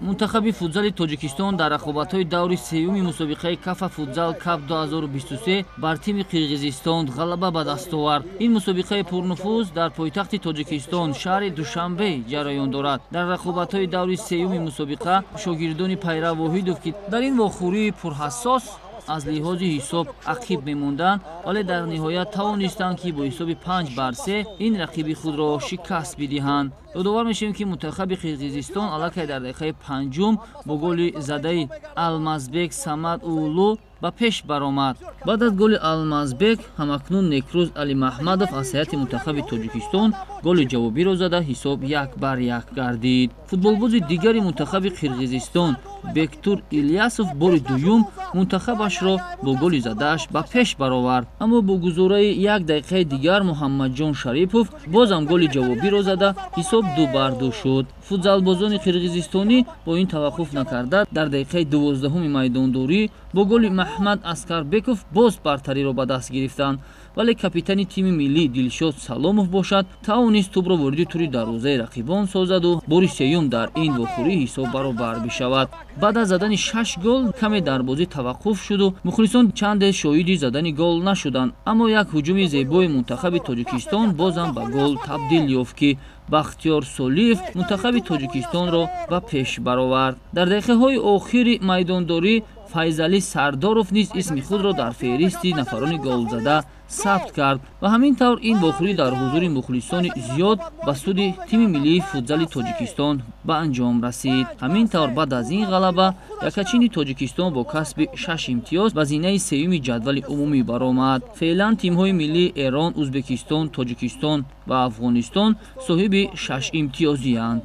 Мунтахаби футзали Тоҷикистон дар рақобатҳои даври сеюми мусобиқаи Кафа Футзал Кап 2023 бар тими Қирғизистон ғалаба ба даст овард. Ин мусобиқаи пурнуфуз дар пойтахти Тоҷикистон, шаҳри Душанбе, ҷараён дорад. Дар рақобатҳои даври сеюми мусобиқа шогирдони Пайрав Воҳидов, ки дар ин вохӯрии пурҳассос аз лиҳози ҳисоб ақиб мемонданд, вале дар ниҳоят тавонистанд, ки бо ҳисоби 5-3 ин рақиби худро шикаст бидиҳанд. Ёдовар мешавем, ки мунтахаби Қирғизистон аллакай дар дақиқаи панҷум бо голи задаи Алмазбек Самад Уулу ба пеш баромад. Баъд аз голи Алмазбек ҳамакнун Некрӯз Алимаҳмадов аз ҳайати мунтахаби Тоҷикистон голи ҷавобиро зада, ҳисоб 1-1 гардид. Футболбози дигари мунтахаби Қирғизистон Бектур Ильясов бори дуюм мунтахабашро бо голи задааш ба пеш баровард, аммо бо гузораи як дақиқаи дигар Муҳаммадҷон Шарипов бозам голи ҷавобиро зада, ҳисоб 2-2 шуд. Футзалбозони қирғизистонӣ бо ин таваққуф накарда, дар дақиқаи 12-уми майдондорӣ бо голи Маҳмад Аскарбеков боз бартариро ба даст гирифтанд, вале капитани тими миллӣ Дилшод Саломов бошад, тавонист тӯбро вориди тури дарвозаи рақибон созаду бори сеюм дар ин вохӯрӣ ҳисоб баробар бишавад. Баъд аз задани шаш гол каме дар бозӣ таваққуф шуду мухлисон чанде шоҳиди задани гол нашуданд, аммо як ҳуҷуми зебои мунтахаби Тоҷикистон бозам ба гол табдил ёфт, ки Бахтиёр Солиев мунтахаби Тоҷикистонро ба пеш баровард. Дар дақиқаҳои охири майдондорӣ Файзалӣ Сардоров низ исми худро дар феҳристи нафарони голзада сабт кард ва ҳамин тавр ин вохӯрӣ дар ҳузури мухлисони зиёд ба суди тими миллии футзали Тоҷикистон ба анҷом расид. Ҳамин тавр, баъд аз ин ғалаба якачини Тоҷикистон бо касби шаш имтиёз ба зинаи сеюми ҷадвали умумӣ баромад. Феълан тимҳои миллии Эрон, Ӯзбекистон, Тоҷикистон ва Афғонистон соҳиби шаш имтиёзиянд.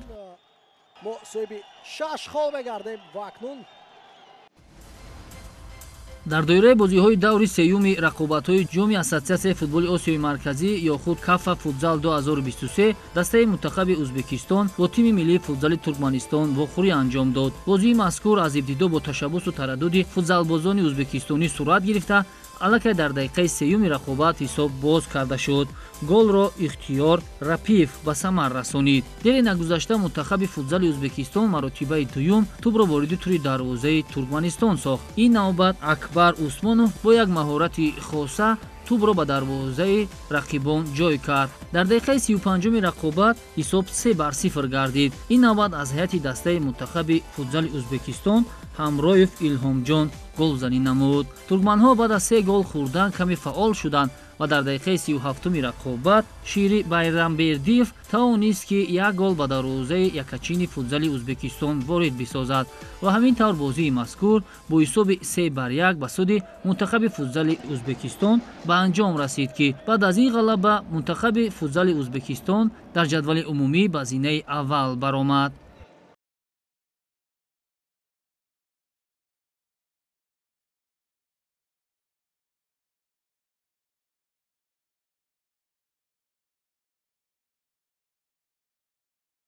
Мо соҳиби шаш хол мегардем ва акнун Дар доираи бозиҳои даври сеюми рақобатҳои ҷоми Ассотсиатсияи футболи Осиёи Марказӣ ё худ Кафа Футзал 2023 дастаи мунтахаби Ӯзбекистон бо тими миллии футзали Туркманистон вохӯрӣ анҷом дод. Бозии мазкур аз ибтидо бо ташаббусу тараддуди футзалбозони ӯзбекистонӣ сурат гирифта, аллакай дар дақиқаи сеюми рақобат ҳисоб боз карда шуд. Голро Ихтиёр Рапиев ба самар расонид. Дери нагузашта мунтахаби футзали Ӯзбекистон маротибаи дуюм тӯбро вориди тури дарвозаи Туркманистон сохт. Ин навбат Акбар Усмонов бо як маҳорати хоса тӯбро ба дарвозаи рақибон ҷой кард. Дар дақиқаи 35-уми рақобат ҳисоб 3-0 гардид. Ин навбат аз ҳайати дастаи мунтахаби футзали Ӯзбекистон Ҳамроев Илҳомҷон голзанӣ намуд. Туркманҳо баъд аз се гол хӯрдан каме фаъол шуданд ва дар дақиқаи 37-уми рақобат Шири Байрамбердиев тавонист, ки як гол ба дарвозаи якачини футзали Ӯзбекистон ворид бисозад ва ҳамин тавр бозии мазкур бо ҳисоби 3-1 ба суди мунтахаби футзали Ӯзбекистон ба анҷом расид, ки баъд аз ин ғалаба мунтахаби футзали Ӯзбекистон дар ҷадвали умумӣ ба зинаи аввал баромад.